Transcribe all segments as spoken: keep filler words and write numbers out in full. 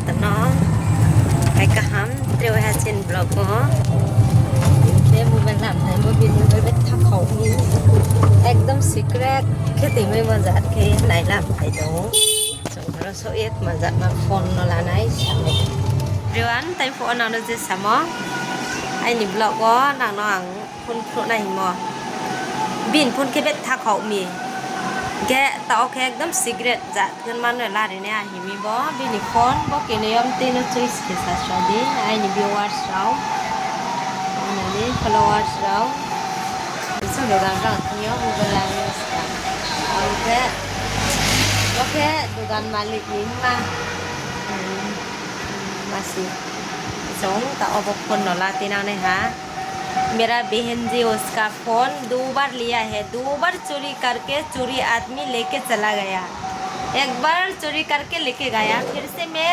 Tano, ai kaham, tre waiha chini vlog wo. Khe mobile lam hai, mobile ni mobile tha khau ni. Ekdom secret khe tongmai mo jat khe nai lam hai tong ou. Chung ro so ek ma jat ma phone no lanai sa nai. Everyone, tai pho nang no je samo. Aini vlog wo nang no ang phone phnuh nai himo. Bini phone khe betha khau mi. Khe taoh khe ekdom secret jat khe mano lari nai ahi mi bo. Bini phone bo kene yom tei no choice khe sa sa di. Aini viewers rao. Aini followers rao. Sung dogan rang thing yo mobile lang ska. Ang khe, bo khe dogan malik ni ma. Hmm, masi. Chung taoh bo phone no la tinang nai ha. मेरा बहन जी उसका फोन दो बार लिया है, दो बार चोरी करके चोरी आदमी लेके चला गया। एक बार चोरी करके लेके गया, फिर से मैं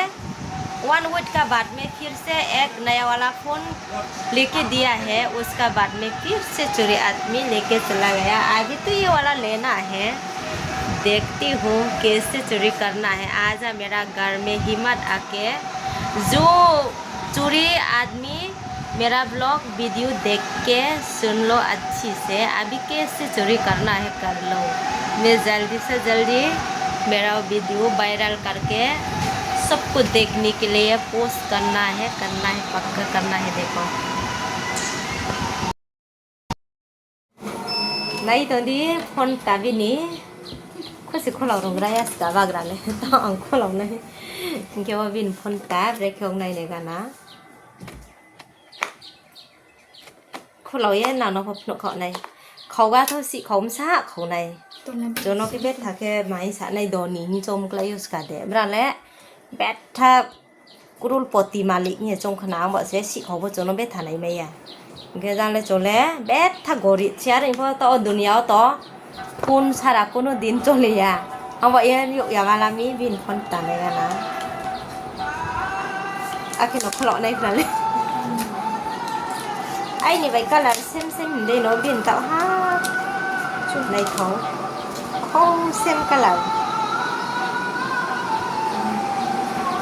वन वीक का बाद में फिर से एक नया वाला फोन लेके दिया है, उसका बाद में फिर से चोरी आदमी लेके चला गया। अभी तो ये वाला लेना है, देखती हूँ कैसे चोरी करना है। आजा मेरा घर में हिम्मत आके, जो चोरी आदमी मेरा ब्लॉग वीडियो देख के सुन लो अच्छी से, अभी कैसे चोरी करना है कर लो। मैं जल्दी से जल्दी मेरा वीडियो वायरल करके सबको देखने के लिए पोस्ट करना है, करना है, पक्का करना है। देखो। Nai tong di phone ta bini. Khusi kholao rung gra ya ska bagra le. Tao ang kholao nai. Hing khe bo bini phone ta brekhe ong nai nai gana. Kholao ye nang no pho phnuh khao nai. Khauga tho sih khao msa khao nai. Jono khe betha khe mai sa nai doni hing chom klái yo ska de. Bra le betha Krulpoti malik hing ye chung khna, ang bo se sihkhao bo chung no betha nai mai ya. Hing khe jang le chung le betha gorib se, are pho taoh wo dunia wo to phone sara kuno din choli ya. Ang bo ye youh ya ma la mi bini phone ta nai gana. Akhe no kholao nai khna le. Aini bai colour same same hing dei no bini taoh ha. Naithao. Oh, same colour.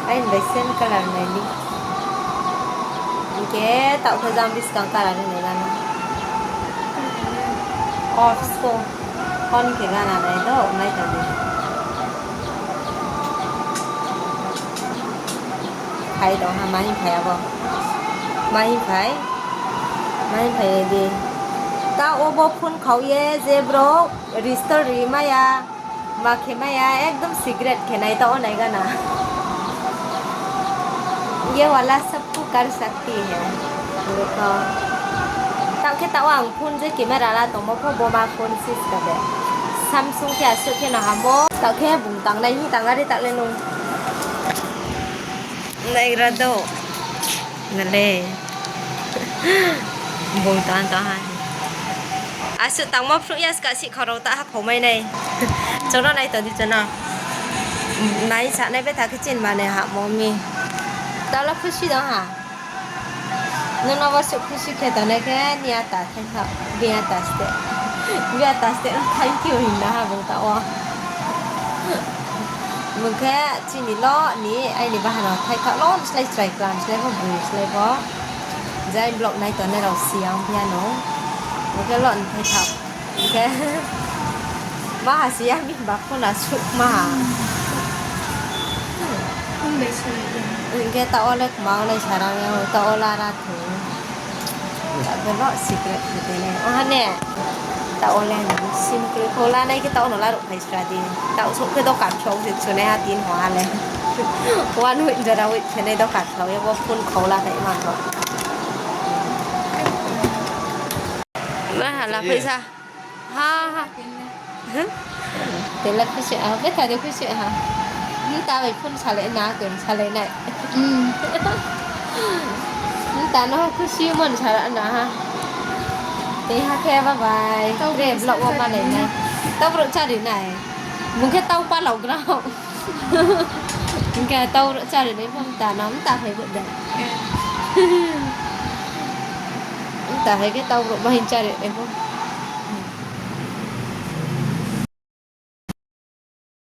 Aini bai same colour nai di. Hing khe taoh khe jang buskang colour hing nai gana. Off so. Phone khe gana nai do, nai tong di. Phai tong ha, ma hing phai abo. Ma hing phai. Ma hing phai di. Taoh wo bo phone khao ye je brouh restore ri mai ya, ma khe mai ya, ekdom secret khe nai taoh wo nai gana. ये वाला सबको कर सकती है। Taoh khe taoh wo ang phone je camera la tongmo pho bo ma phone sis ka de. Samsung khe asuh khe no hamo. Taoh khe bung tangnai hing tang ari taoh le nung. Naigra do. Nale. Bung tang tang ha. Asuh tangmo phruh ya ska sihkhao rao ta ha khau mai nai. Chung no nai tong di chung no. Nai sa nai betha khe chin mane hamo mi. Taoh le khusi dong ha. Nung no bo suh khusi khe tongnai khe ni ata thai tha, bini ata ste. Bini ata ste, thank you hing na ha bung taoh wo. Bung khe chini lo ni, aini bahan no thai tha lo, slái slái klam, slái pho bung, slái pho. Jai vlog nai tongnai rao si yang phi ya no. Bung khe lo ni thai tha. Hing khe, ma ha si ya mi ba phone asuh ma ha. Hing khe taoh wo le kma wo le sarang ya, taoh wo lara thu. Taoh khe lo secret khe tene. Oha ne. Taoh wo le sim khe kho la nai khe taoh no laruh phai sra di. Taoh souh khe dokan khlau se sunai ha tin ho ha le. One week jora week khe nai dokan khlau ya bo phone khau la nai ma bo. Ma ha la phaisa. Ha ha. Tela khusi ha, betha de khusi ha. Nta bai phone salai na, koi salai nai. Nta no khusi mon sara na ha. Te ha khe bye bye. Tre vlog wo ma nai nai. Tau brouh chari nai. Bung khe tau palao grao. Hing khe tau brouh chari nai pho mta no, mta phai bo de. Mta phai khe tau brouh ma hing chari nai pho.